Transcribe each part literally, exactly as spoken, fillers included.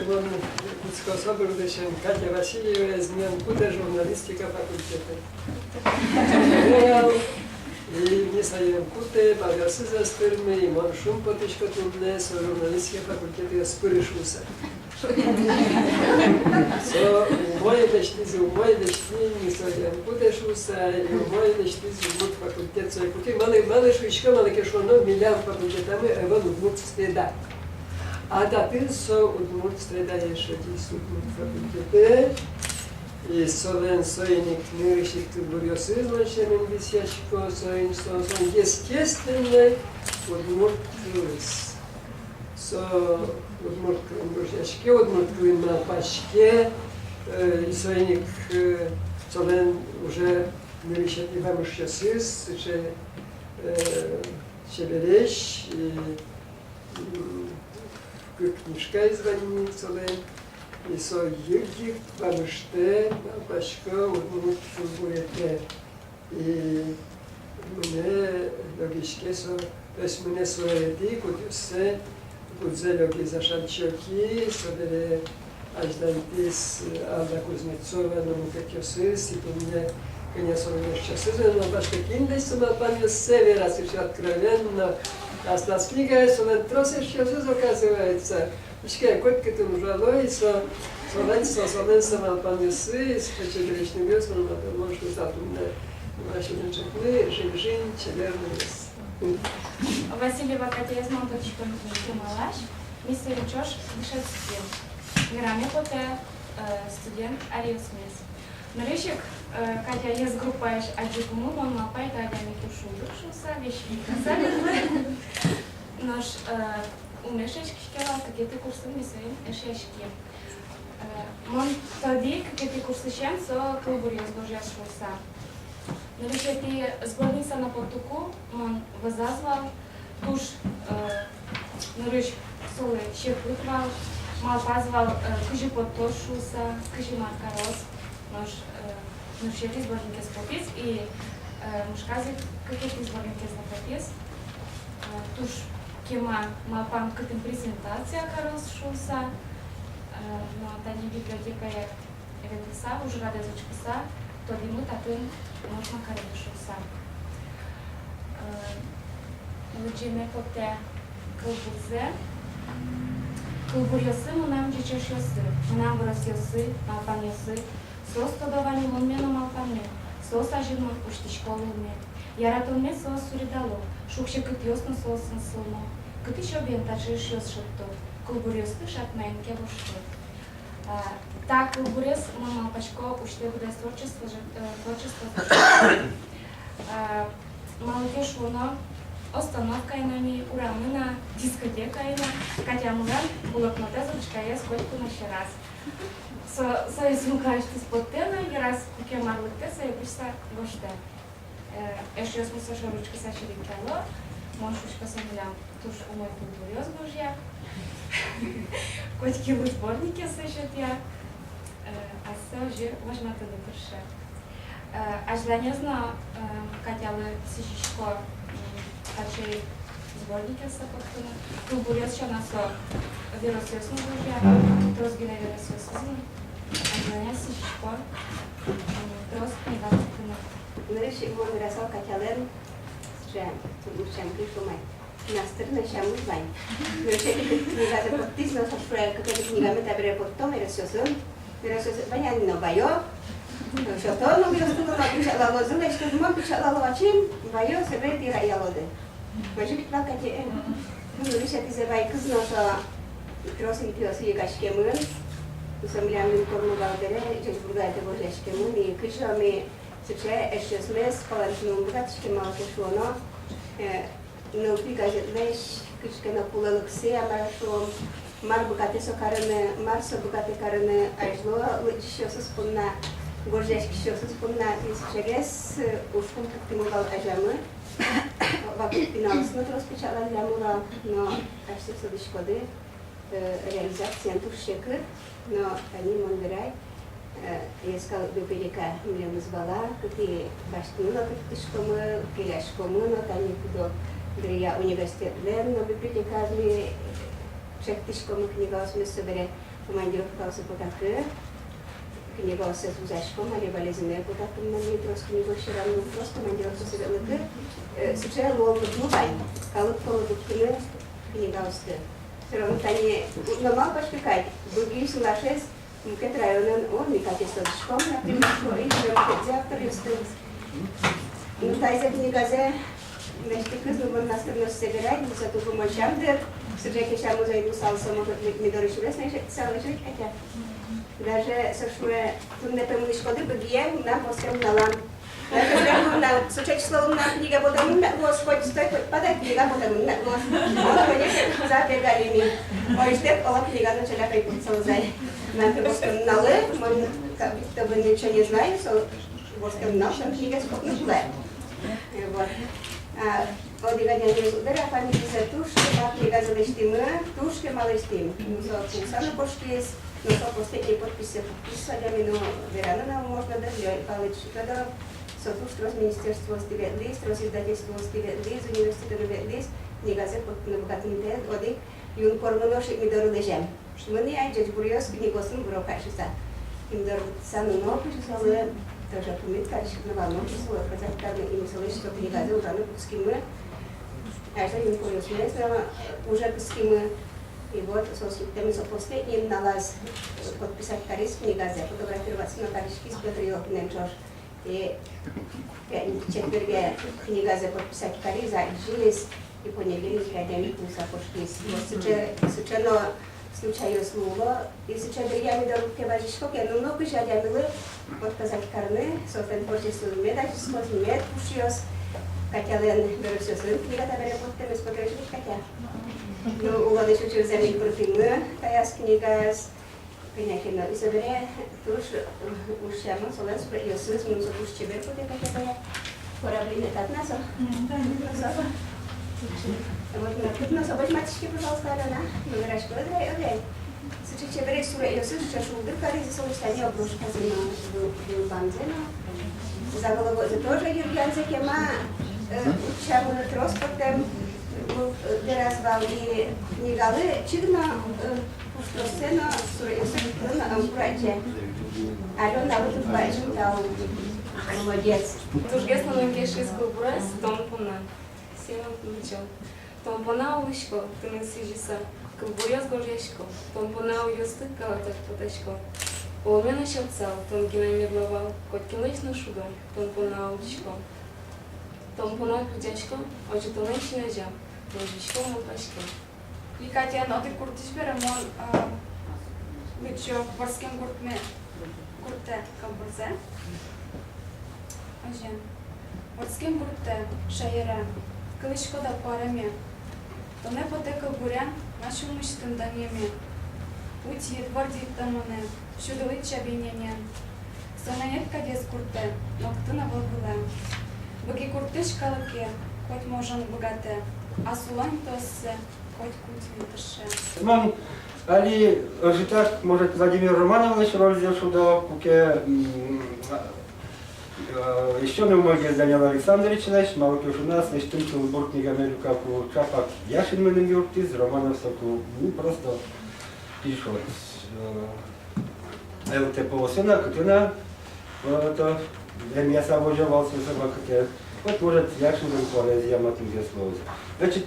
Мон кутско со бӧрдысен: Катя Васильева, милям кутэ журналистика факультетэ. И ми соин кутэ, бабъёсыз ӧз тырмы, и мон шумпотӥсько туннэ, со журналистика факультетэ ӧз пыры шуыса. Со умой лэсьтӥз, умой лэсьтӥз, ми соин кутэ шуыса, и умой лэсьтӥз удмурт факультет. Со кутӥ, малы, малы шуисько, малы ке шуоно, милям факультетамы ӧвӧл удмурт среда. А татын со удмурт средаез шедиз удмурт факультетэ. И солэн соин ик нырысь ик кылбуръёсыз мон сямен висъясько, соин, со, со естественной удмурт кылыз. Со удмурт кылын гожъяське, удмурт кылын малпаське, э, и соин ик, э, солэн уже нырысетӥ вамышъёсыз сыӵе, э, чебересь, и, м, кык книжкаез вань ни солэн, и со йыг-йыг вамыштэ, малпасько, удмурт кылбуретэ. И мынэ лёгиське со, то есть мынэ со эти, кудъёссэ, кудзэ лёгиз Ашальчи Оки, собере азьланьтӥз Алла Кузнецова но мукетъёсыз, и туннэ кӧня солэн эшъёсыз но, башкы, кинлэсь со малпанъёссэ вераз, сыӵе откровенно. Аслаз книгаез солэн трос эшъёсыз, оказывается. Учке, котькытын ужало, и со, солэн, со, солэн со малпанъёсыз, со чебересь нылъёс, мон малпасько, мон шуысал туннэ: вазь ини ӝыт ни, жи-, жи-, чебер нылъёс. Васильева Катяез мон тодӥсько кемалась, ми сое ӵош дышетским. Вераме потэ, э, студент аръёсмес. Нырысь ик, э, Катяез группаысь адӟытыны мон малпай, та адями туж шулдыр шуыса, весь ик каса ветлэ. Нош, э, ум эшъяськиське вал, кыкетӥ курсын ми соин эшъяським. Э, мон тодӥ, кыкетӥ курсысен со кылбуръёс гожъяз шуыса. Нырысетӥ сборниксэ но поттыку мон вӧзаз вал, туж, э, нырысь солы секыт вал, малпаз вал, э, кызьы поттоз шуыса, кызьы мар кароз. Нош, э, нырысетӥ сборникез потӥз, и, э, мышказ ик кыкетӥ сборникез но потӥз. Э, туж кема малпам, кытын презентация кароз шуыса. Э, но тани библиотекае ветлыса, ужрадэз учкыса, тодӥмы, татын можно карыны шуыса. Э, лыдӟеме потэ кылбурзэ. Кылбуръёсы мынам ӟеч эшъёсы, мынам выросъёсы, малпанъёсы. Соос тодо вань улонме но малпанме, соос азьын мон усьтӥсько лулме. Яратонме соос суредало, шуг-секытъёс но соосын сылмо. Кытысь объем таӵе эшъёс шедьто, кылбуръёсты шат маин ке вошто. А, та кылбурез, мон малпасько, усьтэ быдэс творчество же, э, творчество. А, малы ке шуоно, остановкаын но ми, урамын но, дискотекаын но, Катямылэн блокнотэз, ручкаез котьку но сьӧраз. Со, сое сумкаысьтыз поттэ но, йыраз куке мар лыктэ, сое пычса гожтэ. Э, эшъёсмы со шоры учкыса серекъяло, мон шуисько, со милям туж умой кылбуръёс гожъя. Котькин сборникъёссэ сётъя. Э, ассэ озьы возьматыны тырше. Э, азьланез но, э, Катялы сӥзисько, м, таӵе сборникъёссэ поттыны. Кылбуръёс сяна со веросъёс но гожъя, трос гинэ веросъёсыз но. Азьланез сӥзисько, м, трос книга поттыны. Нырысь ик мон верасал Катялэн, сыӵе, удмурт сямен ке шуом ай, настыр но сямыз вань. Нырысетӥ книгазэ поттӥз но, со шуэ: кыкетӥ книгаме табере поттом веросъёсын. Веросъёс вань ини но, ваё. Сёто но, веросъёс но печатлалозы, лэсьтозы, мон печатлало ачим, ваё, собере тӥ радъялоды. Озьы ведь вал, Катя, э? Ну, нырысетӥзэ вайиз но, со трос интыосы йыгаськемын. Со милям информ вал бере, Ӟечбургае гожъяськемын, и кызьы ми сыӵе эшъёсмес палэнтыны ум быгатӥське, малы ке шуоно, э, нылпи газетлэсь кыӵе ке но кулэлыксы, я мар шуом, мар быгатэ со карыны, мар со быгатэ карыны азьло лыдӟисьёсыз понна, гожъяськисьёсыз понна, и сыӵегес, э, ужпум пуктӥмы вал азямы. Вакыт пиналъёс но трос печатланъямы вал, но асьсэ тодӥськоды, э, реализациен туж секыт, но тани мон верай, э, йӧскалык библиотека милемыз вал-а, кытӥ басьтыны но кыртӥськомы, келяськомы но, тани куд-ог дыръя университетлэн но библиотекаез ми чектӥськомы книгаосмес, собере Командировкаосы потакы, книгаоссэс вузаськом, али валезэ но потакы, мынам трос книгаос сьӧрам, ну, трос командировкаосы ветлыкы, э, сыӵе луонлык но вань, калык пӧлы пуктыны книгаосты. Всё равно тани, ну, малпасько кадь, Дугиысь нылашез мукет районын, о, ми кадь ӧз тодӥськом, например, шуо, и мукетзэ авторъёсты. Ну, таизэ книгазэ лэсьтыкуз, ну, мон мастер но сое верай, ну, со туж умойсям дыр, сыӵе кесям музей луысал, со, может быть, ми доры сюрес но ишетсал, ишет, хотя. Даже со шуэ, туннэ пе мынӥськоды Быгие, мынам вордскем нуналам. Даже прям мынам, сыӵе число мынам книга потэмын на, вот, хоть стой, хоть падай, книга потэмын на, вот. Вот, конечно, забегали ми. Ой, что, оло, книга но чаляк ай потсал зай. Мынам пе вордскем нуналэ, мон как будто бы ничего не знаю, со вордскем нал, там книга скопнуклэ. Вот. А, одӥг адямиез уг вера, фамилизэ, туж кема книгазэ лэсьтӥмы, туж кема лэсьтӥм. Ну, со кулыса но кошкиз, но со последний подписьсэ пуктӥз со адями, но вераны но можно, да, Леонид Павлович Фёдоров, со туж трос министерствоосты ветлӥз, трос издательствоосты ветлӥз, университетын ветлӥз, книгазэ поттыны быгатымтэ, одӥг юн пормонож ик ми доры лэзем. Мынӥ ай, ӟечбуръёс, книгосын выро кадь шуыса. Ини доры вуттыса, ну, но кызьы солы тоже пумит кариськыны вал, но кызьы солы отказать карыны, ини солэсь со книгазэ ужаны кутскимы. Азьло юн пормоножмес но уже кутскимы. И вот соос юрттэмын, со последний нуналаз, э, подписать кариз книгазэ, фотографироваться но кариськиз Пётр Ёлкинэн ӵош. И, э, четверге книгазэ подписать кариз, адӟиз, и понедельник адями кулыса кошкиз. Вот сыӵе, сыӵе но случайёс луо, и сыӵе дыръя ми доры ке вазисько ке, ну, нокызьы адямилы отказать карыны, соослэн творчествоез мед азинскоз, мед пушъёз. Катялэн берыксэс книга табере поттэмез, потребность Катя. Ну, улонэ сыӵе зэм ик пыртӥмы таяз книгаз. Кӧня ке но, и собере туж, э, ушъямын солэн суредъёсыз, мыным со туж чебер потэ, кадь ке. Кораблинэ татын-а со? Мгм. Со. Вот, ну, кытын со, возьматӥське, пожалуйста, Алёна. Ну, верасько, ӧвӧл-а, ӧвӧл-а. Сыӵе чебер суредъёсыз, сыӵе шулдыр каризы солэсь, тани обложказэ но, выл-, вылбамзэ но. Заголовокзэ тоже юръянзэ кема, э, утчамын, трос пӧртэм, ну, э, вераз вал, и книгалы чик но, э, пуштроссэ но, суредъёссэ но ӧм курадӟе. Алёна, вот тут бадӟым тау. Молодец. Тужгес мыным кельшиз кылбурез «Тон понна». Семён Кузьмичёв. Тон понна улӥсько, тыныд сӥзьыса, кылбуръёс гожъясько, тон понна уйёсты калатэ потасько. Улонме но сётсал, тон гинэ мед луэ вал, котькинлэсь но шудо, тон понна улӥсько. Тон понна кырӟасько, озьы тонэн син азям, но висько, малпасько. Екатерин одӥг гуртысь бере мон, а, лыдӟо вордскем гуртме, гуртэ кылбурзэ. Озьы. Вордскем гуртэ, шаере, кылӥськод-а куареме? Тонэ потэ кылбурен, ма сюлмысьтым данъеме. Утид, вордӥд тон монэ, сюдылӥд чабей нянен. Со нянед кадесь гуртэ, нокытын ӧвӧл вылэ. Быги гуртысь калыке, коть можон быгатэ, ас улон тооссэ коть кутьыны тырше. Мон али ӧжытак, может, Владимир Романовлэсь рользэ шудо, куке, м, э, ещё но умойгес Данил Александровичлэсь, малы ке шуоно, аслэсьтым кылбур книгаме люка ку ӵапак Яшин мыным юрттӥз, Романов соку, ну, просто пишет. Э, ЛТП-осын-а, кытын-а, э, это, эмъяса возё вал со, со вакытэ. Вот, может, Яшинлэн поэзия матынгес луоз. Значит,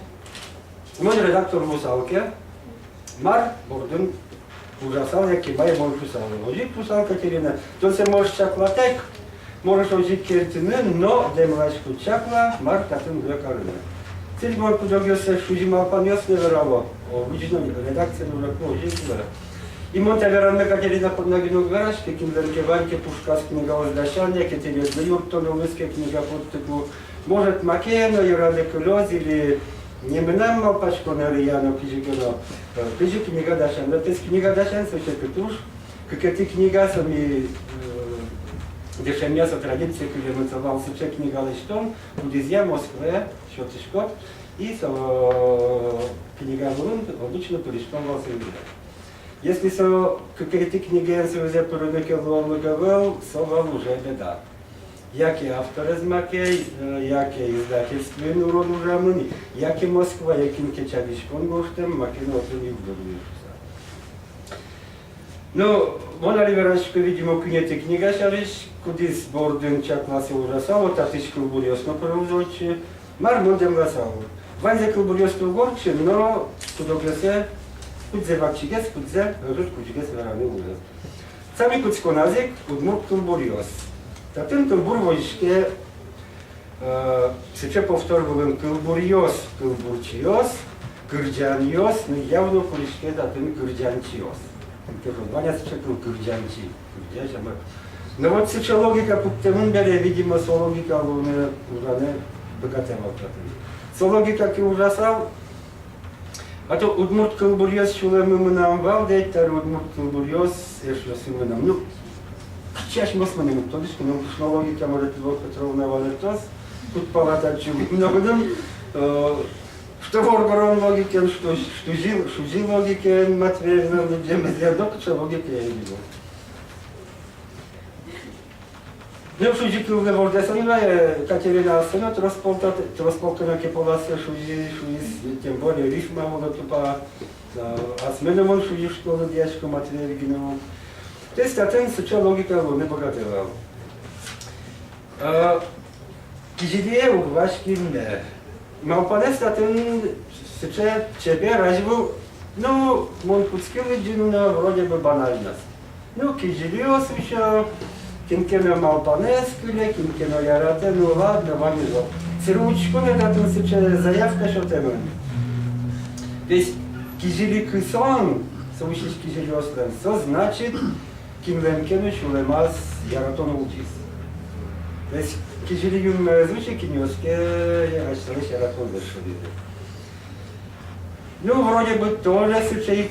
мон редактор луысал ке, мар бордын ужасал, яке мае мон шуысал. Озьы ик шуысал, Катерина, тон сое можешь чаклатэк, можешь озьы ик кельтыны, но дэмласькод чакла, мар татын луэ карыны. Тӥни мон куд-огъёссэ шузи малпанъёс но верало, о, видзино, редакциын ужаку озьы ик луэ. И мон та веранме Катерина понна гинэ уг вераськы, кинлэн ке вань ке пушказ книгаос дасян, яке тӥледлы юрттоно луиз ке книга поттыку, может, маке но йырады кылёз, или не мынам малпаськон ӧръя но, кызьы ке но, э, кызьы книга дасян. Но тӥ книга дасян, со сыӵе туж, кыкетӥ книга со ми, э, дышемъя со традиция кылемын, со вал сыӵе книга лэсьтон, кудӥзъя Москвае сётӥськод, и со, э, книга вылын обычно пыриськом вал со вылэ. Если со кыкетӥ книгаен со вылэ пырыны ке луонлык ӧвӧл, со вал уже беда. Яке авторез маке, э, яке издательствоын урод ужамын, яке Москвае кин ке чабиськон гожтэм, маке но отын югдур луиз шуыса. Ну, мон али верасько, видимо, куинетӥ книга сярысь, кудӥз бордын чакласа ужаса, вот татысь кылбуръёс но пырылӥзы отчы. Мар мон дэмласал? Ваньзэ кылбуръёс тыл ортче, но куд-огъёссэ, кудзэ вакчигес, кудзэ ӧжыт кузьгес вераны луэ. Самой кутсконаз ик удмурт кылбуръёс. Татын кылбур возиське, э, сыӵе повтор вылын: кылбуръёс, кылбурчиос, кырӟанъёс, ну, явно куриське татын кырӟанчиос. Кызьы вань-а сыӵе кыл кырӟанчи, кырӟась-а, мар. Но вот сыӵе логика пуктэмын бере, видимо, со логика луыны, ужаны быгатэ вал татын. Со логика ке ужасал, а то удмурт кылбуръёс сюлэмы мынам вал, да ведь та удмурт кылбуръёс эшъёсы мынам. Ну, кыӵе асьмеос мынам, тодӥсько, но кышнологика, может, Любовь Петровна валэктоз, куд пала татчы мынам, э, что воргорон логикен, что, что шузи, шузи логикен, Матвеевлэн лыдӟемезъя, но кыӵе логикен, я не знаю. Ну, шузи кыллы вордэ со ини вал, э, Катерина, асьсэ но трос пол тат-, трос пол ке но ке полассэ шузи, шуиз, тем более рифма вылэ тупа, э, асьме но мон шузи школы дӥясько, Матвеев гинэ уг. То есть татын сыӵе логика луыны быгатэ вал. Э, кизилие уг васькы инме. Малпанэз татын сыӵе чебер, азьвыл, ну, мон кутски лыдӟыны, но вроде бы банальность. Ну, кизилиос усё, кин ке но малпанэз кыле, кин ке но яратэ, ну ладно, ваньмыз ок. Сэре учконо, татын сыӵе заявка сётэмын. То есть кизили кысон, со усись кизилиослэн, со значит, кинлэн ке но сюлэмаз яратон улӟиз. То есть кизили юнме ӧз усьы, кинъёс ке асьсэлэсь яратонзэс шӧдӥзы. Ну, вроде бы тоже сыӵе ик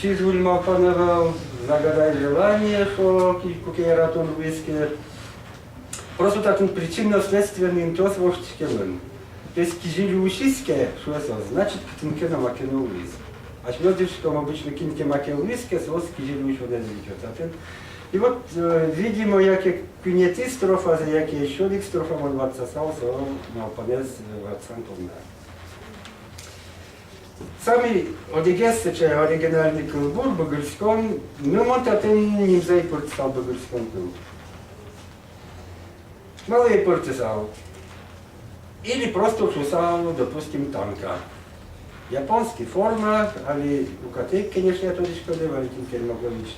чиж выль малпан ӧвӧл, загадай желание, шуо, ки-, куке яратон луиз ке. Просто татын причинно-следственный интыос воштӥськемын. То есть кизили усиз ке, шуэ со, значит, кытын ке но маке но луиз. Асьмеос дышетском обычно, кин ке маке луиз ке, соос кизили усёнэз витё татын. И вот, э, видимо, яке куинетӥ строфазэ, яке ещё одӥг строфа мон ватсасал со малпанэз, э, ватсан понна. Самой одӥгез сыӵе оригинальный кылбур, быгырскон, но мон татын нимзэ ӧй пыртысал, быгырскон кыл. Малы ӧй пыртысал? Или просто шусал, допустим, танка. Японский форма, али укатэ ик, конечно, я тодӥськоды, Валентин Кермакович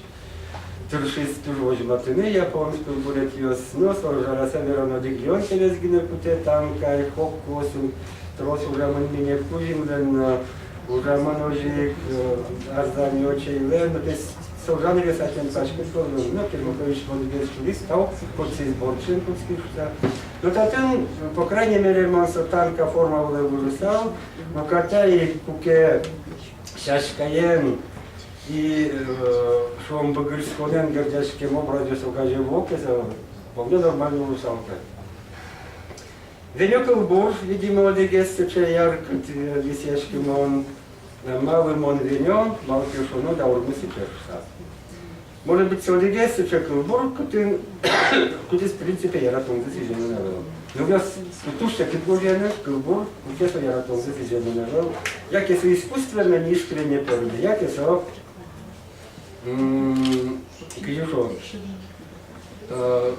тыршиз туж возьматыны японской кылбуретъёс, но со ужаса верано, одӥг леонтьевез гинэ кутэ танкаен, хоккуосын трос ужамын, Миннекузинлэн но ужамын озьы ик, э, Арзани Очейлэн но, то есть со ужаны весь ачим паськыт луоз, но Кермакович мон гес шуиз, тау, кутскиз, бордын кутскиз шуса. Но татын, по крайней мере, мон со танка форма вылэ выжысал, уката ик куке сяськаен и, э, шуом, быгырсконэн герӟаськем образъёс огазе вуо ке, со вполне нормально луысал ке. Венё кылбур, видимо, одӥгез сыӵе яркыт, э, висъяськымон, э, малы мон венё, малы ке шуоно, даурмы сыӵе шуса. Может быть, со одӥгез сыӵе кылбур, кытын, кудӥз, в принципе, яратонзэ сӥземын ӧвӧл. Но вес туж секыт гожъяны кылбур, куке со яратонзэ сӥземын ӧвӧл. Яке со искусственно, неискренне пӧрме, яке со, м, кызьы шуо, э,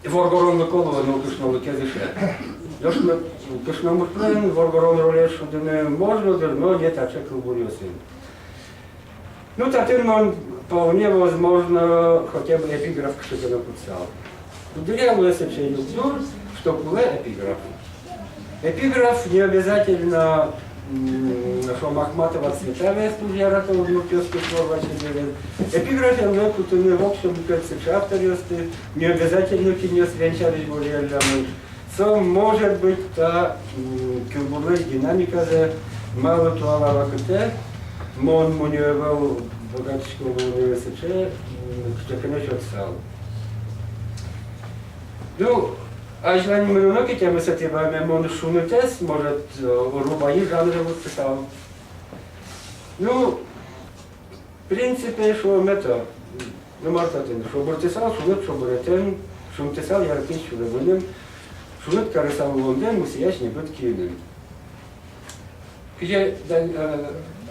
воргоронлыко луэ, но кышнолыкез ыше. Нош но кышномуртлэн воргорон ролез шудыны можно, дыр, но не таӵе кылбуръёсын. Ну, татын мон, вполне возможно, хотя бы эпиграф кыӵе ке но кутсал. Куддыръя луэ сыӵе югдур, что кулэ эпиграф. Эпиграф не обязательно, м, шуом, Ахматова, Цветаеваез туж ярато удмуртъёс, кыӵе ке но ваче бере. Эпиграфен луэ кутыны воксё мукет сыӵе авторъёсты, не обязательно кинъёс венчалысь гожъяллямын. Со, может быть, та, м, кылбурлэсь динамиказэ, малы туала вакытэ мон мунё ӧвӧл, быгатӥсько луыны сыӵе, м, кыӵе ке но сётсал. Ну, азьлань мыноно ке, тямысэтӥ баме, мон шунытэз, может, э, рубаи жанре вуттысал. Ну, в принципе, шуом, это, ну, мар татын, шобыртысал шуныт шобыретэн, шунтысал яркыт сюлэмыным, шуныт карысал улонлэн мусиясь небыт киыным. Кызьы, да, э,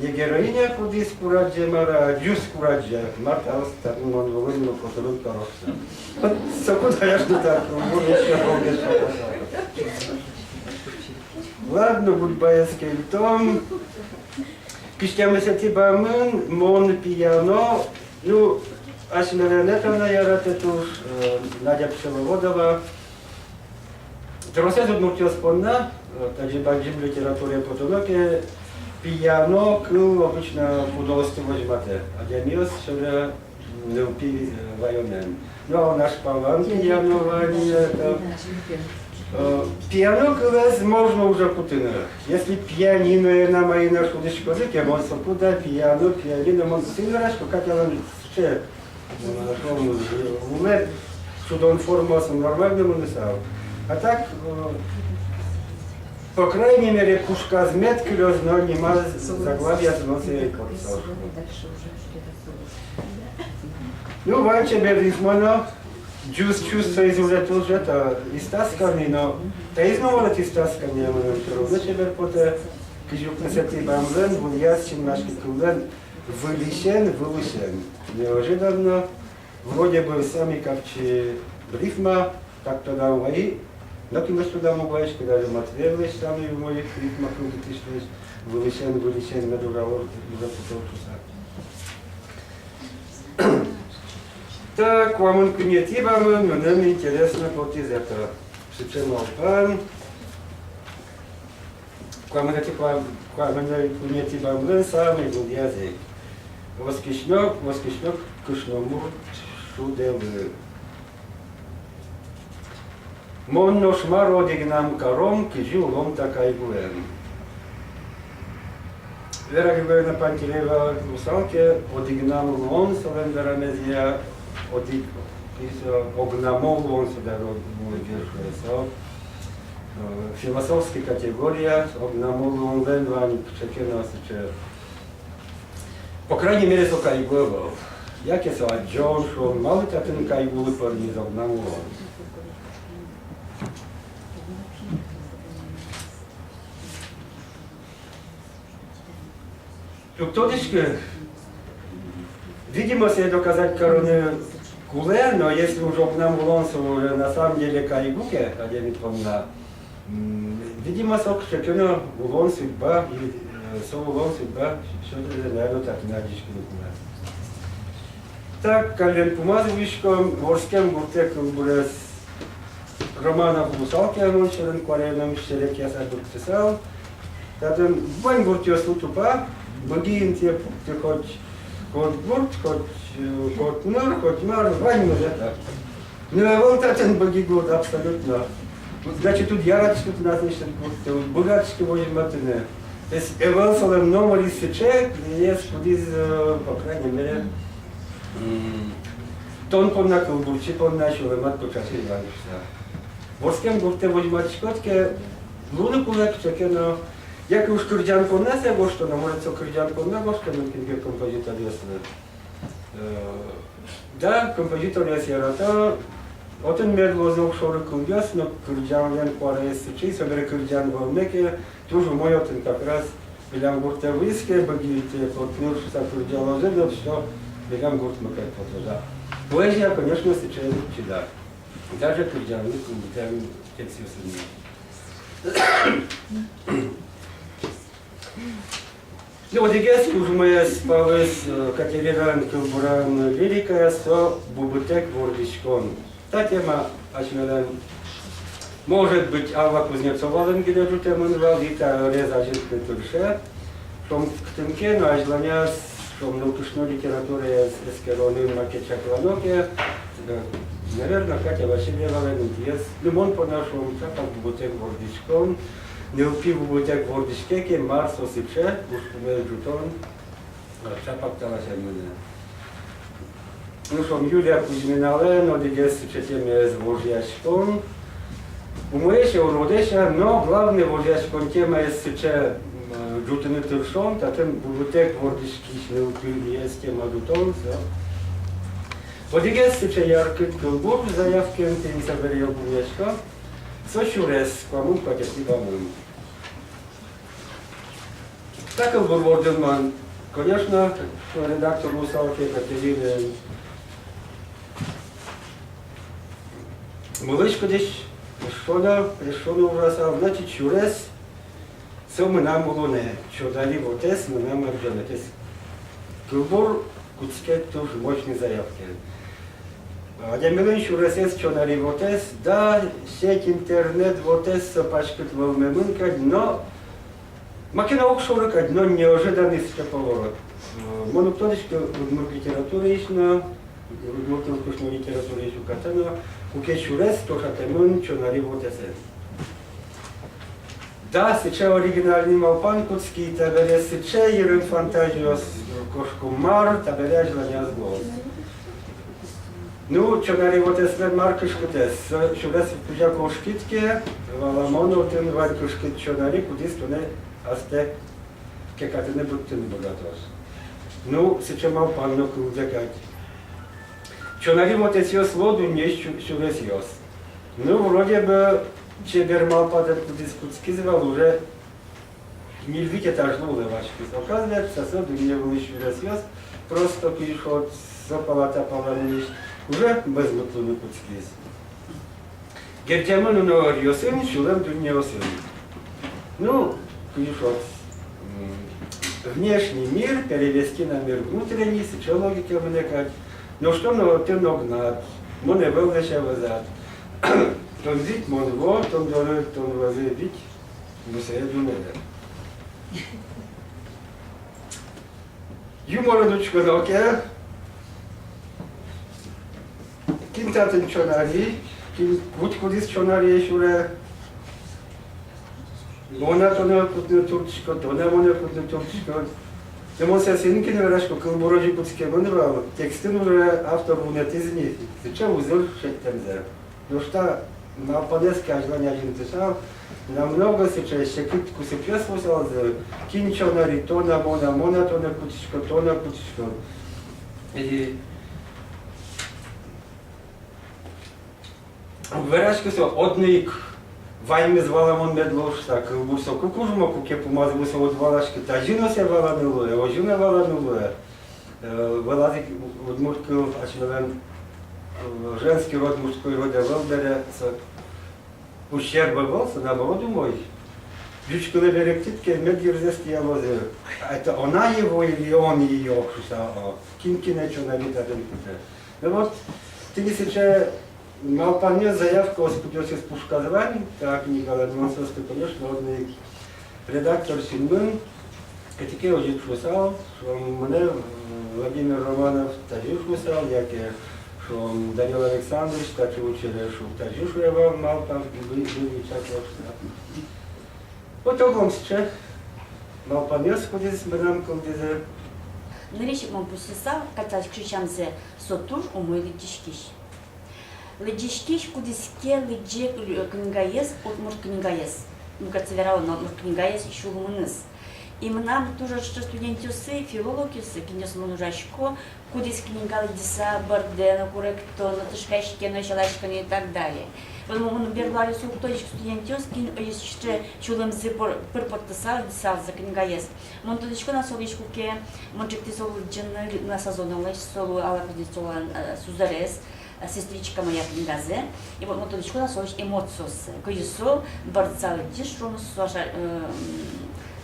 Не героиня, кудӥз курадӟе, мар-а, ӟус курадӟе, мар-а, та татын мон вылын но котырын кароса. Вот соку даяш но так, вот ещё помнишь, что. Ладно, гудбайез кельтом. Кызь тямысэтӥ бамын мон пияно, ну, асьмелэн Этана яратэ туж, э, Надя Пчеловодова. Тросэз удмуртъёс понна, э, таӵе бадӟым литературае потоно ке, пияно кыл обычно пудоосты возьматэ. Адямиос сьӧры нылпи, э, ваёнэн. Ну, а у нас палан пияно вань, это, э, пияно кылэз можно уже кутыны. Если пианино, э, на майна шудӥськоды ке, мон соку да пияно, пианино, мон син верасько, Катялэн сыӵе улэп, шудон формаосын нормально мынысал. А так, э, по крайней мере, пушказ мед кылёз но, нимаз, заглавиез но сое ик ортчытал. Ну, вань чебер рифма но, ӟус, ӟус, соиз уже туж, это, истаськон но, таиз но, может, истаськон но, мыным всё равно чебер потэ, кызь укмысэтӥ бамлэн, вылӥяз синмаське кыллэн, выльысен, вылысен. Неожиданно. Вроде бы самой капчи рифма, так тодам вайи, но кин ке тодам уг вайиськы, даже Матвеевлэсь самой умой рифма кылдытӥсьлэсь, вылысен, выльысен мед ужало, ужа кутылтыса. Так, куамын куинетӥ бамын мыным интересно потӥз это. Сыӵе малпан. Куамынэтӥ, куа-, куамынэтӥ бамлэн самой вылӥяз ик. Оскисьно, оскисьно кышномурт шудэлы. Мон нош мар одӥгнам каром, кызьы улом та кайгуен. Вера Григорьевна Пантелеева луысал ке, одӥгнам улон солэн верамезъя, одӥг, кызьы, огнамо улон со даже, ну, вера шуэ со. Э, философской категория, огнамо улонлэн вань кыӵе ке но сыӵе. По крайней мере, со кайгу ӧвӧл. Яке со адӟон, шуом, малы татын кайгулы пӧрмиз огнамо улон. Уг тодӥськы, видимо, сое доказать карыны кулэ, но если уж огнамо улон со уже на самом деле кайгу ке, адями понна, м, видимо, со кыӵе ке но улон судьба, и, э, со улон судьба, всё-таки, наверно, татын адӟиськыны кулэ. Так, каллен пумаз вуиськом, вордскем гуртэ кылбурез Романов луысал ке, мон сьӧрын куараеным, серекъяса быдтысал. Татын вань гуртъёслы тупа, Быги интые пукты хоть Котгурт, хоть, э, Котмыр, хоть мар, ваньмыз это. Ну, ӧвӧл татын Быги гурт абсолютно. Значит, уд яратӥськы тынад, значит, гуртты, уд быгатӥськы возьматыны. То есть ӧвӧл солэн номырыз сыӵе, кудӥз, э, по крайней мере, м, тон понна, кылбурчи понна сюлэмад пыӵатӥз вань шуса. Вордскем гуртэ возьматӥськод ке, луыны кулэ кыӵе ке но, яке уж кырӟан понна сое гожтоно, может, со кырӟан понна гожтоно, кин ке композиторъёслы. Э, да, композиторъёс ярато, отын мед луозы огшоры кылъёс, но кырӟанлэн куараез сыӵе, собере кырӟан вӧлме ке, туж умой отын как раз милям гуртэ вуиз ке, Быги интые Котмыр шуса кырӟалозы, но всё, милям гурт мукет потоз, да. Поэзия, конечно, сыӵе чида. Даже кырӟанлы кылдытэм текстъёсын. Ну, одӥгез кужмоез палыз, э, Катериналэн кылбуран лирикая, со «Бубытэк вордӥськон». Та тема асьмелэн, может быть, Алла Кузнецовалэн гинэ ӝутэмын вал, и та ӧрез азинтыны тырше. Шом кытын ке но азьланяз, шом нылкышно литератураез эскеронын маке чаклано ке, э, наверно, Катя Васильевалэн интыез, ну, мон понна, шом, чапак «Бубытэк вордӥськон». Нылпи бубытэк вордӥське ке, мар со сыӵе, ужпумез ӝутон, э, чапак та ласянь мынэ. Ну, шом, Юлия Кузьминалэн одӥгез сыӵе темаез — вожъяськон. Умоесь-а, уродэсь-а, но главный вожъяськон темаез сыӵе, м, ӝутыны тыршон, татын бубытэк вордӥськись нылпиез тема ӝутон, со. Одӥгез сыӵе яркыт кылбур, заявкаен, тӥни собере йылпумъясько. Со «Сюрес», куамын куатетӥ бамын. Та кылбур бордын мон, конечно, редактор луысал ке, Екатерина, мылысь-кыдысь эшшо но, эшшо но ужасал, значит, сюрес — со мынам улонэ, чонари вотэс — мынам адӟонэ. То есть кылбур кутске туж мощный заявкаен. Адямилэн сюресэз — чонари вотэс, да, сеть, интернет вотэс — со паськыт вӧлмемын кадь, но маке но уг шоры кадь, но неожиданный сыӵе поворот. Э, мон уг тодӥськы удмурт литератураысь но, удмурт кылысь но, литератураысь но, уката но, куке сюрес ӵошатэмын чонари вотэсэн. Да, сыӵе оригинальный малпан кутски, табере сыӵе йырын фантазиос кошко, мар табере азьланяз луоз. Ну, чонари вотэслэн мар кышкытэз? Со сюрес кузя кошкид ке, валамон, отын вань кышкыт чонари, кудӥз тонэ астэ кекатыны, быдтыны быгатоз. Ну, сыӵе малпан но кылдэ кадь. Чонари вотэсъёс луо дуннеысь сю-, сюресъёс. Ну, вроде бы, чебер малпан кудӥз кутскиз вал, уже ньыль-вить этажлы улэ васькиз. Оказывается, со дунне вылысь сюресъёс, просто кызьы шуод, со палата пала мынӥсь, уже мӧзмытлыны кутскиз. Герӟамын уно ӧръёсын, сюлэм дуннеосын. Ну, кызьы шуод, м, внешний мир перевести на мир внутренний, сыӵе логика мынэ кадь. Нош тон отын огнад, мон ӧвӧл лэся вӧзад. Тон вить, мон во, тон доры, тон вӧзы вить, бусые дуннеды. Юморен учконо ке, кин татын чонари, кин, кудӥз, кудӥз чонарие сюре. Мон-а тонэ кутыны турттӥсько, тон-а монэ кутыны турттӥськод. Но мон сое соин ик верасько, кылбур озьы кутскемын вал, текстын уже автор вунэтӥз ни сыӵе узыр шедьтэмзэ. Нош та малпанэз ке азьлань азинтысал, намного сыӵе секыт кусыпъёс луысалзы: кин чонари, тон-а, мон-а, мон-а тонэ кутӥсько, тон-а кутӥськод. И верасько, со одно ик ваньмыз валамон мед луоз шуса, кылбур соку кужмо, куке пумаз вуса уд валаськы, тазьы но сое валаны луэ, озьы но валаны луэ. Э, вылаз ик удмурт кыл асьмелэн, э, женский род, мужской род ӧвӧл бере, со ущерб ӧвӧл, со наоборот умой. Ӟуч кылэ берыктӥд ке, мед йырзэс тӥялозы. Это она его или он её шуса, о, кин кинэ чонари татын кутэ. Ну вот, тӥни сыӵе малпанъёс, заявкаос, кудъёсыз пушказ вань та книгалэн, мон соосты, конечно, одно ик редактор синмын кытӥ ке озьы шуысал, шуом, мынэ, м, Владимир Романов тазьы шуысал, яке, шуом, Данил Александрович таӵе учыре, шуом, тазьы шуэ вал, малпан вы-, вы-, вы-, чак вот, да. Вот огъя сыӵе малпанъёс, кудӥз мынам кылдӥзы. Нырысь ик мон пусйысал, катяськыӵе сямзэ, со туж умой лыдӟиськись. Лыдӟиськись, кудӥз ке лыдӟе книгаез, удмурт книгаез. Мукетсэ верало но, удмурт книгаез сюлмыныз. И мынам туж ӵош студентъёсы, филологъёсы, кинъёсын мон ужасько, кудӥз книга лыдӟыса бӧрдэ но, куректо но, тышкаське но, сялаське но и так далее. Вот мон, мон берло аръёсы уг тодӥськы студентъёс, кин озьы сыӵе сюлэмзы пыр-, пыр поттыса лыдӟысалзы книгаез. Мон тодӥсько на солэсь, куке мон ӵектӥ солы лыдӟыны Людмила Сазоновалэсь, солы Алла Кузнецовалэн, э, сузэрез, э, «Сестричка моя» книгазэ. И вот мон тодӥсько на солэсь эмоциоссэ. Кызьы со бӧрдыса лыдӟиз, шуом, со Саша, э, м,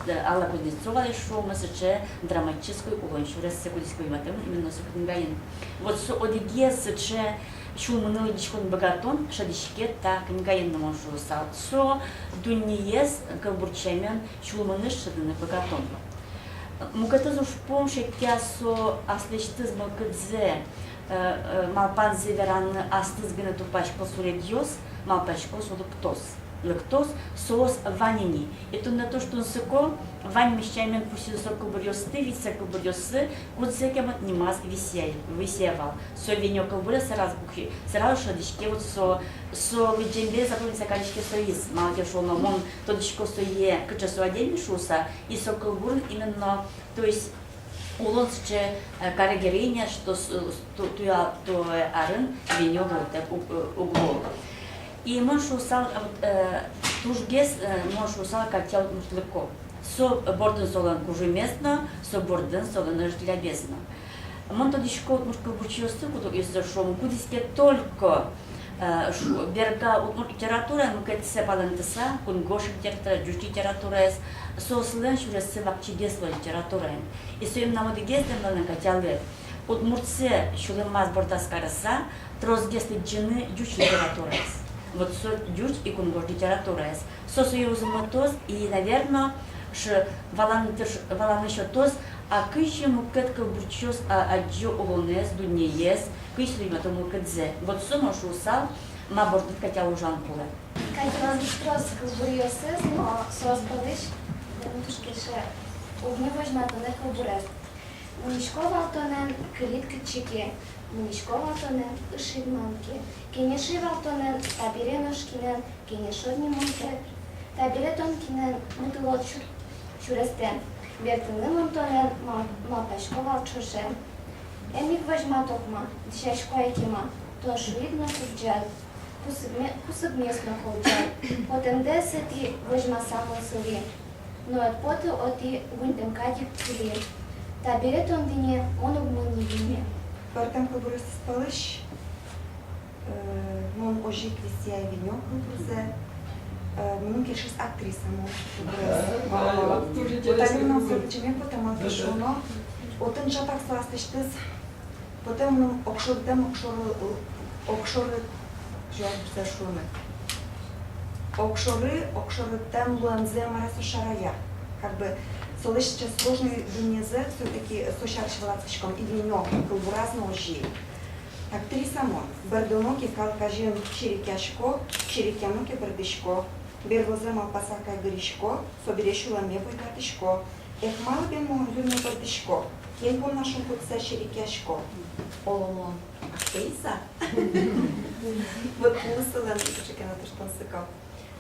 э, Алла Кузнецовалэсь, шуом, сыӵе драматической улон сюрессэ, кудӥз ке возьматэмын именно со книгаын. Вот со одӥгез сыӵе сюлмыны лыдӟиськон быгатон шӧдӥське та книгаын но, мон шуысал. Со дуннеез, кылбур сямен, сюлмыныз шӧдыны быгатон. Мукетыз ужпум шедьтэ со аслэсьтыз мылкыдзэ, э, э, малпанзэ вераны астыз гинэ тупасько суредъёс, малпасько, со лыктоз. Лыктоз, соос вань ини. И туннэ туж тунсыко, ваньмыз сямен пусйыны со кылбуръёсты, витьсэ кылбуръёссы, кудзэ ке мон нимаз висъяй-, висъяй вал. Со Венё кылбурез сразу пуксе-, сразу шӧдӥське, вот со, со лыдӟем бере запомниться кариське соиз, малы ке шуоно, мон тодӥсько сое, кыӵе со адями шуыса, и со кылбурын именно, то есть, улон сыӵе, э, каре героиня, что с-, с-, ту-, туя-, туэ арын Венё вылтэк уг-, э, уг лу. И мон шуысал, э, вот, э, тужгес, э, мон шуысал, Катя удмуртлыко. Со бордын солэн кужымез но, со бордын солэн ӧжыт лябез но. Мон тодӥсько удмурт кылбурчиосты, куд-, если шуом, кудӥз ке только, э, шу-, берга удмурт литератураен мукетсэ палэнтыса, кунгож литератураез, ӟуч литератураез, соослэн сюрессы вакчигес луэ литератураен. И соин мынам одӥгез дэмланэ кадь али: удмуртсэ сюлэмаз бордаз карыса, тросгес лыдӟыны ӟуч литератураез. Вот со ӟуч и кунгож литератураез. Со сое узмытоз и, наверно, ш-, валаны тырш-, валаны сётоз, а кызьы мукет кылбурчиос а-, адӟо улонэз, дуннеез, кызьы со возьмато мылкыдзэ. Вот со мон шуысал, ма бордын кадь али ужан кулэ. Кадь али трос кылбуръёсыз, но соос пӧлысь мыным туж кельше «Уг ни возьматоны кылбурез». Мынӥсько вал тонэн кылид кытчы ке, мынӥсько вал тонэн ышид мар ке, кенеши вал тонэн табере нош кинэн, кенешод ни мон тӥлед. Табере тон кинэн мытылод сюр-, сюрестэн, бертыны мон тонэн мал-, малпасько вал ӵошен. Эн ик возьмат окмак, дӥсясько ай кема, тон шуид но кырӟад, кусыпме-, кусыпмес но кырӟад. Потэмдэ сэтӥ возьмаса мон сылӥ, но ӧд поты отӥ гуньтэм кадь ик кылӥ. Табере тон дӥне, мон уг мыны дӥне. Пӧртэм кылбуръёсыз пӧлысь, э, мон озьы ик висъяй «Венё» кылбурзэ, э, мыным кельшиз «Актриса» мон кылбурез. Вау, вау, туж интересно. Вот али мынам сое быдӟеме потэ, малы ке шуоно, отын ӵапак со аслэсьтыз потэ мыным огшорытэм, огшоры-, огшоры-, огшоры, огшорытэм луэмзэ мар-а со шарая. Как бы солэсь сыӵе сложной дуннезэ, всё-таки со сярысь валатӥськом, и «Венё» кылбураз но озьы. Актриса мон, бӧрдоно ке калык азьын, серекъясько, серекъяно ке бӧрдӥсько, берлозэ малпаса кайгырисько, собере сюлэмме буйгатӥсько. Эх, малы бен мон юнме бӧрдӥсько, кин понна шумпотыса серекъясько? Оло мон актриса? Вот мусылэн кыӵе ке но туж тунсыко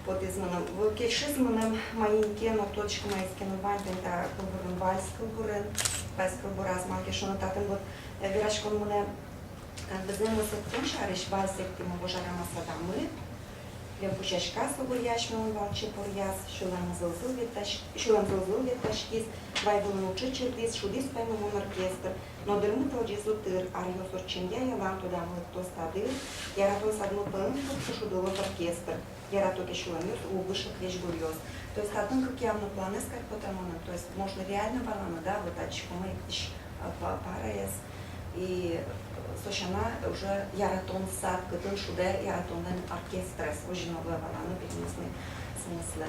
потӥз мыным. Вот кельшиз мыным маин ке но, тодӥсько, маиз ке но вань тани та кылбурын, вальс кылбурын, вальс кылбураз, малы ке шуоно татын вот, э, вераськон мынэ, как бы, зэмос эктон сярысь. Вальс эктӥмы вожарам асадамы, лем пусяська сугуръясь милям валче поръяз, сюлэм зыл-зыл веттась-, сюлэм зыл-зыл веттаськиз, вай вылын уӵы чырдӥз, шудӥз паймымон оркестр. Но дырмы тӧлӟиз утыр, аръёс ортчемъя ялан тодамы лыктоз та дыр, яратон садмы пӧлын кутске шудылоз оркестр. Ярато ке сюлэмъёс, улбы шык весь гуръёз. То есть татын кык ямно планэз кадь потэ мыным. То есть можно реально валаны, да, вот адӟиськомы ик тӥсь, а, па-, параез. И, э, со сяна уже яратон сад, кытын шудэ яратонлэн оркестрез, озьы но луэ валаны переносной смысле.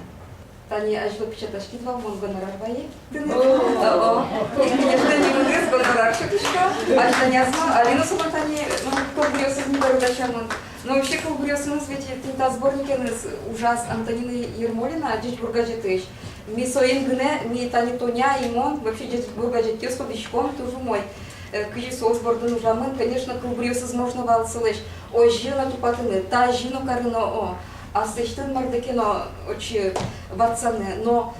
Тани азьло печатаськид вал, мон гонорар вайи. О, о. И, конечно, нимгес гонорар шедьтӥсько. Азьланяз но, али но со мон тани, ну, кылбуръёсыз ни бӧрдасямын. Но вообще кылбуръёсыныз ведь тӥни та сборникеныз ужаз Антонина Ермолина, «Ӟечбур» газетысь. Ми соин гинэ, ми тани Тоня и мон вообще «Ӟечбур» газетъёс тодӥськом туж умой. Э, кызьы соос бордын ужамын, конечно, кылбуръёсыз можно вал солэсь озьы но тупатыны, тазьы но карыны, о, аслэсьтыд мар ке но отчы ватсаны. Но,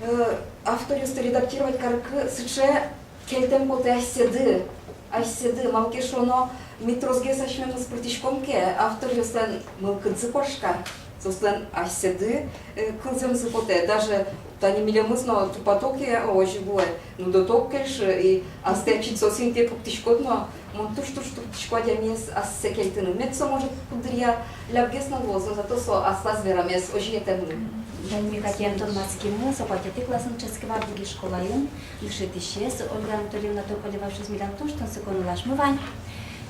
э, авторъёсты редактировать карыку сыӵе кельтэм потэ асьсэды, асьсэды, малы ке шуоно, ми тросгес асьмемыз пыртӥськом ке, авторъёслэн мылкыдзы куашка, соослэн асьсэды, э, кылзэмзы потэ. Даже тани милемыз но тупатом ке, озьы луэ, ну, доток кельшы, и астэ ачид соос интые пуктӥськод но, мон туж-туж турттӥсько адямиез ассэ кельтыны. Мед со, может, куддыръя лябгес но луоз, но зато со аслаз верамез озьы ӧтемын. Тани ми Катяен тодматскимы, со куатетӥ классын дышетске вал Адыги школаын, дышетӥсез Ольга Анатольевна Тополева. Шуиз, милям туж тунсыко нылашмы вань,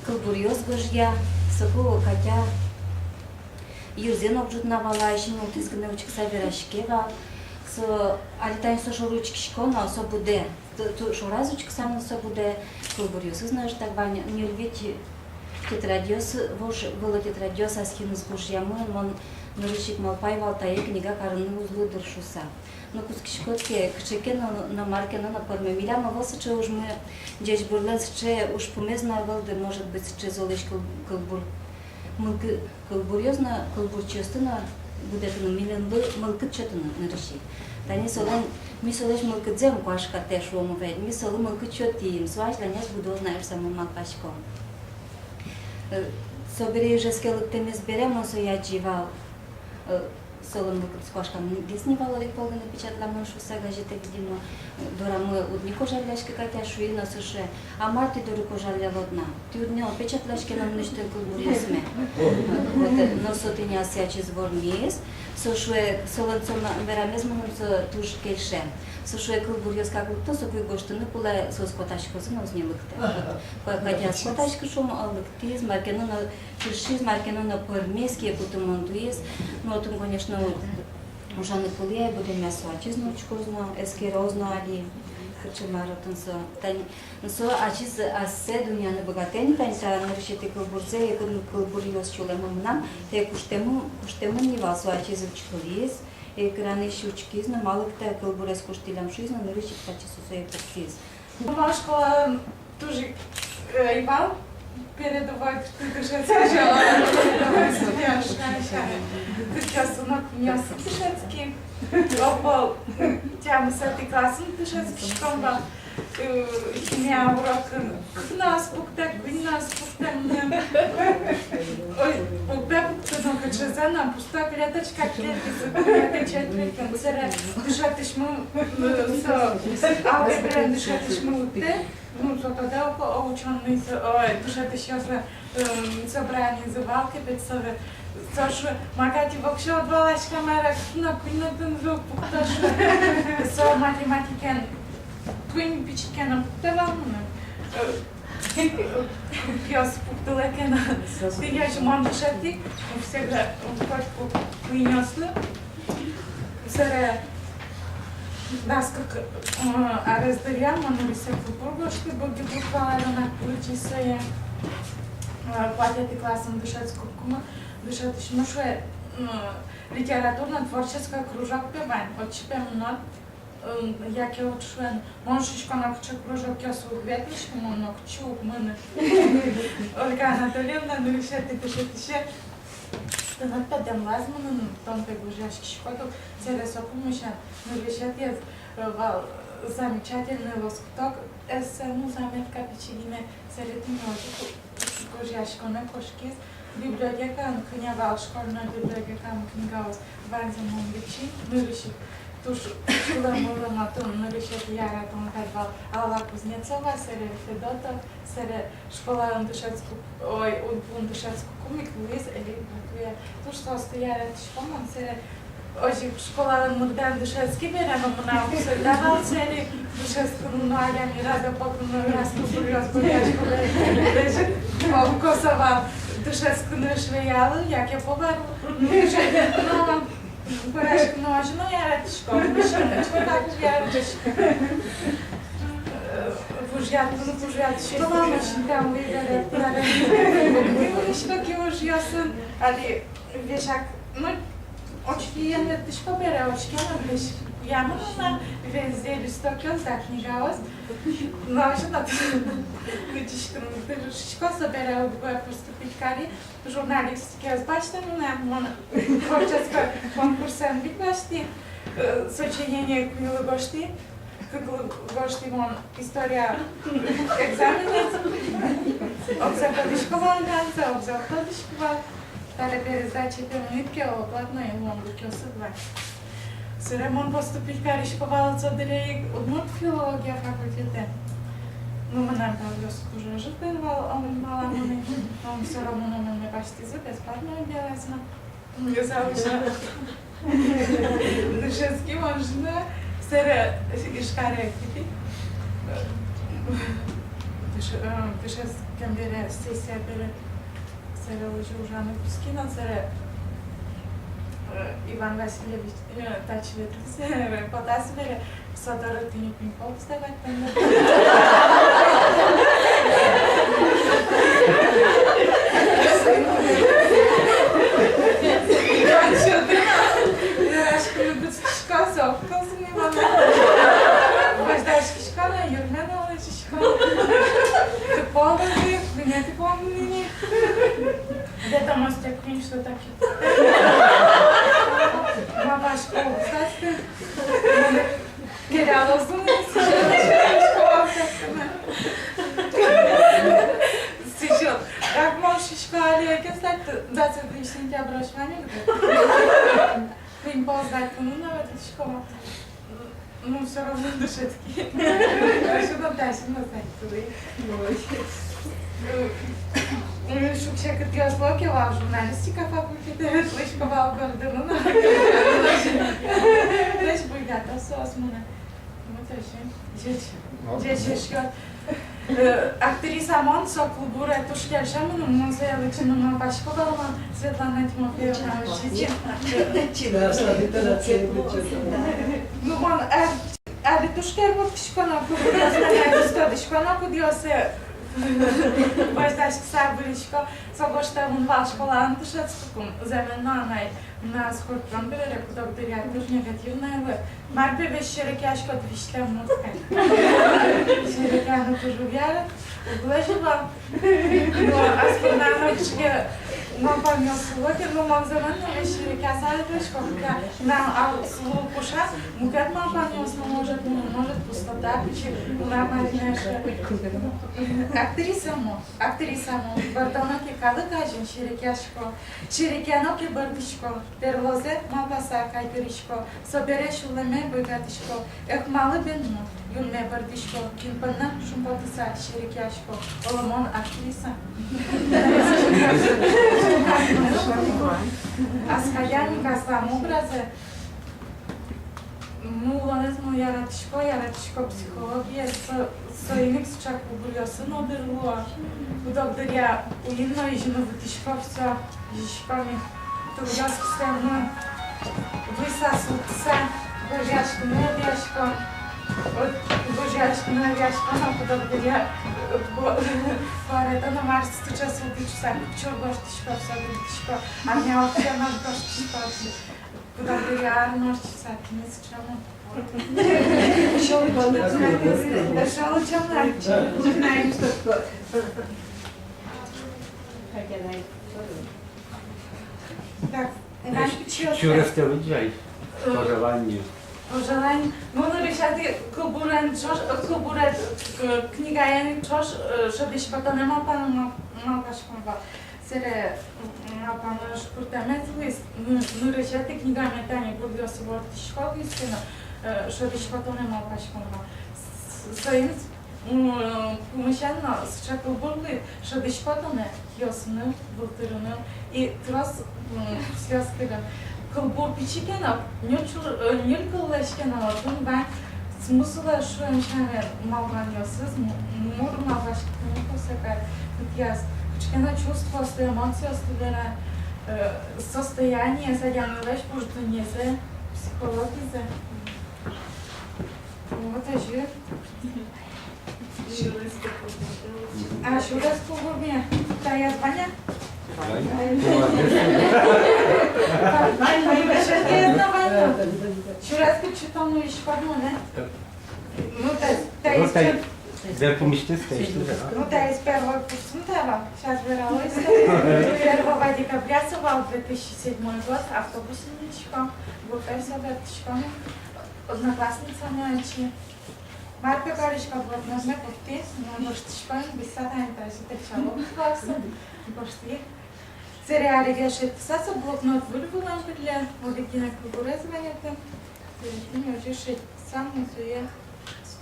кылбуръёс гожъя. Соку Катя йырзэ но уг ӝутна вал, а ещё нылтӥз гинэ учкыса вераське вал. Со али тани со шоры учкисько но, со будэ. Ту-, ту-, шораз учкысам но, со будэ, кылбуръёсыз но ӧжытак вань. Ньыль-вить тетрадьёс, вож вылэ тетрадьёс аскиныз гожъямын, мон нырысь ик малпай вал, тае книга карыны уз луы дыр шуыса. Но кутскиськод ке, кыӵе ке но, но мар ке но, но пӧрме. Милям ӧвӧл сыӵе ужмы, «Ӟечбурлэн» сыӵе ужпумез но ӧвӧл дыр, может быть, сыӵе золэсь кыл-, кылбур. Мылкы-, кылбуръёс но, кылбурчиосты но будэтыны, милемлы мылкыд сётыны нырысь ик. Тани солэн, ми солэсь мылкыдзэ ум куашкатэ, шуом ведь, ми солы мылкыд сётӥм, со азьланяз будоз на шуыса мон малпасько. Э, собере Ижевске лыктэмез бере мон сое адӟи вал. Э, Солэн мылкыдыз куашкамгес ни вал, одӥг пол гинэ печатламын шуыса газетэ, видимо, дорамы уд ни кожалляськы, Катя шуи но, со шуэ: «А мар тӥ доры кожаллялод на? Тӥ уд ни печатлаське на мынэсьтым кылбуръёсме». Вот, э, но со тӥни ассэ ачиз вормиз, со шуэ, солэн со ма-, верамез мыным со туж кельше. Со шуэ: «Кылбуръёс как лыкто, соку ик гожтыны кулэ, соос котаськозы но, уз ни лыктэ». Ка-, Катя котаськиз, шуом, а лыктӥз, мар ке но, но кышиз, мар ке но, но пӧрмиз ке, кутымон туиз. Но отын, конечно, ужаны кулэ ай, будэмъяз со ачиз но учкоз но, эскероз но али, кыӵе мар отын со. Тань, со ачиз ассэ дунъяны быгатэ ни, тань та нырысетӥ кылбурзэ, э, кудӥз кылбуръёс сюлэмын мынам, тае куштэмын, куштэмын ни вал, со ачиз учкылӥз, экранысь учкиз но, малы ке та кылбурез куштӥллям шуиз но, нырысь ик татчы со сое пуктӥз. Мон школаын туж ик, э, ӧй вал передовой дышетскисьёс. Кыкъёсын но куиньёсын дышетски. Огпол тямысэтӥ классын дышетскиськом вал. Э, химия урокын кыкноос пуктэ, куиньноос пуктэ. Ой, пуктэ, пуктэ но кыӵезэ но, пустой клеточка кельтӥзы, куинетӥ четвертьын. Сэре дышетӥсьмы, э, со алгебраен дышетӥсьмы лыктэ. Ну, со тодэ ук, о, учёный, со, ой, дышетӥсьёслэн, эм, собраниезы вал ке, пе, со, со шуэ: «Мар ке, тӥ воксё уд валаське, мар-а, кытын но, куинь но тынзы уг пукто», — шуэ. Со математикаен куинь пичи ке но пуктэ вал мыным. Э, пиос пуктылэ ке но. Тӥни озьы мон дышетӥ, всегда, котьку куиньёслы. Сэре дас кык, э, арес дыръя мон нырысетӥ кылбур гожтӥ, «Буги-буг валалэн ак лыдӟиз сое». Э, куатетӥ классын дышетскыкумы, дышетӥсьмы шуэ, э, литературно-творческой кружок, пе, вань, отчы, пе, мынод, э, яке уд, шуэ. Мон шуисько: «Нокыӵе кружокъёсы уг ветлӥськы, мон нокытчы уг мыны». Ольга Анатольевна, нырысетӥ дышетӥсе: «Тынад, пе, дэмлаз мыныны, тон, пе, гожъяськиськод ук». Сэре со пумысен нырысетӥез, э, вал замечательный лоскуток, эссе, ну, заметка пичи гинэ. Сэре тӥни озьы ку-, гожъяськонэ кошкиз. Библиотекаын, кӧня вал школьной библиотекаын книгаос, ваньзэ мон лыдӟи нырысь ик. Туж сюлэмлы мыным нырысетӥ яратон кадь вал Алла Кузнецова, сэре Федотов, сэре школаын дышетскыку-, ой, УнПУ-ын дышетскыкум ик луиз Элик Батуев. Туж соосты яратӥсько мон, сэре озьы ик школаын мырдэм дышетски бере но, мынам уг сёто вал сэре дышетскыны но, адями радэ потыны но, раз кубыръёс быръясько бере. О, косо вал дышетскыны швеялы, яке поварлы. Пӧраськыны озьы но яратӥсько, пӧраськыны озьы но яратӥсько. Вужъятыны вужъятӥсько вал, но синтям выбере, выбере. Ки ужъёсын, али весяк, ну, учкиен ветлӥсько бере, учкиен ветлӥсько. Ямын на везде листокъёс да книгаос. Но озьы но лыдӟиськыны тыршисько, собере УдГУ-е поступить кари. Журналистикаез басьтӥ мынам, мон творческой конкурсэн вить басьтӥ, э, сочинение куиньлы гожтӥ, кыклы гожтӥ мон история экзаменэз. Огзэ тодӥсько вал ганзэ, огзэ уг тодӥськы вал. Таре пересдача пе мынӥд ке, о, ладно, и луонлыкъёсыд вань. Сэре мон поступить карисько вал со дыре ик удмурт филология факультетэ. Ну, мынам палъёс кужо ӧжыт вал, а мон вал, а мон и, но всё равно мыным басьтӥзы бесплатно, деласно. Завуча дышетски мон ӝыны, сэре Ижкаре кытӥ. Дыш-, э, дышетскем бере, сессия бере. Сэре озьы ужаны кутски но, сэре, э, Иван Васильевич, э, татчы ветлӥз, сэре потаз бере, со доры тӥни куинь пол сдавать тонэ. Иван сётэ, вераськыны кутскисько, со ӧз кылзы ни мыным. Возьдаськисько но, юрме но лэзисько. Тык пол ӧвӧл, куинетӥ пол мынӥ ни. Ведомостьсэ куинь сто таӵе. Ма, васько, кстати, келялозы ни, сӥзьыл. Сӥзьыл. Как мон шуисько али, кстати, двадцать сентября шманю. Кин поздать куну на вот школа. Ну, всё равно дышетски. Короче, ну, да, сильно знать. Шуг-секытъёс луо ке вал, журналистика факультетэ ветлӥсько вал, гордо, ну, ну. Лэсь буйгатэ соос мыным. Ну, то есть, ӟеч, ӟеч, ӟеч. Э, актриса мон, со кылбуре туж кельше мыным, мон сое лыдӟыны малпасько вал, мон, Светлана Тимофеевна, учитель. Ну, мон, э, али туж кермытӥсько но, кудъёссэ, али туж тодӥсько но, кудъёссэ возьдаськыса вылӥсько, со гожтэмын вал школаын дышетскыкум, зэмен но, анай. Мынам скорпион бере, кудог дыръя туж негативной луэ. Мар пе весь серекъяськод, висьтэм мурт кадь. Серекъяны туж уг яра, уг лэзьы вал. Но ас понна но кыӵе ке малпанъёс луо ке, ну, мон зэмзэ но весь серекъяса ветлӥсько, хотя мынам ар сулы пуша, мукет малпанъёс но, может, ну, может, пустота пичи, мынам Марина эше. Актриса мон, актриса мон, бӧрдоно ке калык азьын, серекъясько. Серекъяно ке бӧрдӥсько, берлозэ малпаса кайгырӥсько, собере сюлэмме буйгатӥсько. Эх, малы бен мон юнме бӧрдӥсько, кин понна шумпотыса серекъясько? Оло, мон актриса. Аскадян ик аслам образэ. Ну, улонэз мон яратӥсько, яратӥсько психология, со-, соин ик сыӵе кылбуръёсы но дыр луо. Кудог дыръя уин но изьыны вуттӥсько, всё, изиськом ини. Тылъёс кисьтэмын, вуыса султыса, гожъяськыны ӧдъяськом. Вот, гожъяськыны ӧдъяськом, а кудог дыръя, э, бо-, куаретэ но мар сыӵе султӥсько, кык чур гожтӥсько, всё, вуттӥсько, а мон вообще мар гожтӥсько. Кудог дыръя ар но ортчыса, тӥни сыӵе мон. Эшшо лучше на. Эшшо лучше на. Так, Иван Пичиев. Сюрестэ лыдӟы ай. Э, пожелание. Пожелание. Ну, нырысетӥ кылбурен ӵош, э, кылбурен, э, книгаен ӵош, э, шӧдӥсько тонэ малпан-, мал-, малпаськон вал. Сэре, м, малпанэ шукыртэмез луиз, ны-, нырысетӥ книгаме тани бурдъёсы вордӥсько луиз ке но, э, шӧдӥсько тонэ малпаськон вал. С-, соин, м, пумысен но сыӵе кылбур луиз, шӧдӥсько тонэ, киосыным, вылтырыным, и трос, м, кусъёс тырын. Кылбур пичи ке но, ньыль чур-, э, ньыль кыллэсь ке но, отын вань смыслэз, шуэм сямен, малпанъёсыз, му-, мур малпаськыны косэ кадь, кытӥяз кыӵе ке но чувствоосты, эмоциосты вера, э, состояниез, адямилэсь пуждунъезэ, психологизэ. Вот озьы. А сюрес кылбурме таяз вань-а? Вань. Вань, вань, вань. Сюрес кылчи тон нуиськод мыным. Ну, та-, та-, ну, та-, ещё. Берпумысьтыз, та ещё, да. Ну, таиз первой курсын та вал. Сейчас верало ещё. Первого декабря со вал, две тысячи седьмой год, автобусын нуисько. Группаысь со бертӥсько. Одноклассницамы ачим. Мар пе кариськод, блокнотме пуктӥ, но гожтӥсько ини, быса тани тазьы тэтчало классын. Гожтӥ. Сэре арыгес шедьтыса, со блокнот выль вылэм кылле, одӥг гинэ кылбурез вань отын. Сэре тӥни озьы шедьтыса, мон сое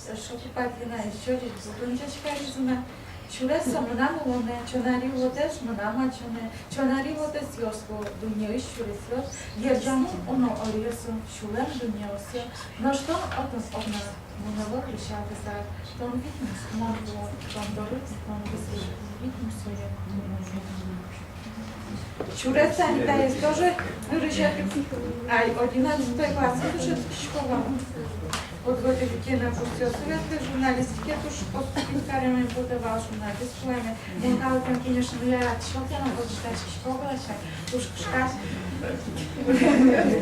эшшо тупатӥ на, эшшо ӟеч бурдын ӟечкаризы на. Сюрес со мынам улонэ, чонари вотэс мынам ачиме, чонари вотэсъёс луо дуннеысь сюресъёс, герӟамын оно ӧръёсын сюлэм дуннеосъя. Нош тон отын одна, вунэво дӥсялтӥз ар, тон витьмыз, мон вуо тон доры, тон висъяськод витьмыз сое. Сюрес тани таиз тоже нырысетӥ, ай, одиннадцатой классын дышетскисько вал. Подготовительной курсъёсы ветлӥ, журналистикае туж поступить кареме потэ вал, журналист луэме. Мон калыкен, конечно, яратӥсько ке но, почтаськисько вал ачим, туж кышкась.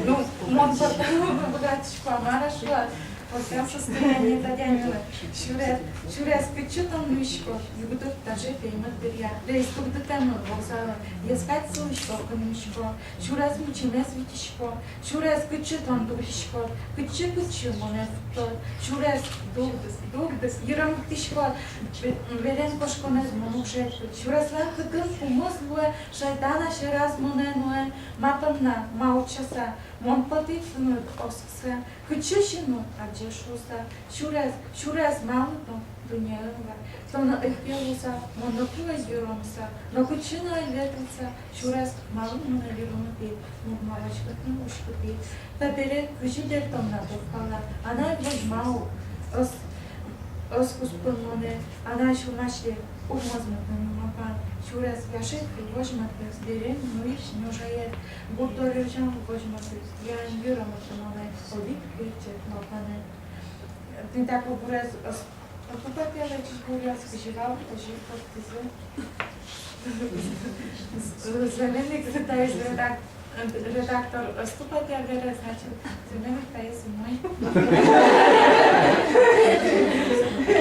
Ну, мон порталын быгатӥсько, а мар-а шуод. Котькуд состояние тадямилы. Сюрес, сюрес, кытчы тон нуиськод, югдур таӵе пеймыт дыръя. Рейс дугдытэмын вокзалын, ескать сылӥсько, кынмисько. Сюрес, мучемез витисько. Сюрес, кытчы тон дугдӥськод, кытчы, кытчы монэ вуттод. Сюрес, дугдӥз, дугдӥз, йырам уктӥськод. Ве-, верен кошконэз мон уг шедьты. Сюреслэн кыкын пумыз луэ, шайтан сьӧраз монэ нуэ. Ма понна, ма утчаса, мон потӥ тыныд оскыса. Кытчы синмыд, адӟе шуыса. Сюрес, сюрес, малы тон дуннеын вал? Тон ӧпке луыса, мон ноку ӧй йыромыса, но кытчы но ӧй ветлыса. Сюрес, малы монэ йыромытӥд, мон малпаськыны уськытӥ. Табере кызьы бертом на туркала? Анай возьма ук ӧс, ӧс куспын монэ, анай сюлмаське, уг мозмыты ни малпан. Сюрес, яшайт ке, возьматы, берен нуись нёжаед. Гурт доры озьы ик возьматы, я эн йыромыты монэ, одӥг ке чеб малпанэ. Тӥни таӵе гурез ӧс, ӧс тупатъялэ, ӟуч гурез, кызьы вал, озьы ик поттӥзы. Зэм ик таиз редак-, редактор ӧс тупатъя бере, значит, зэм ик таиз умой.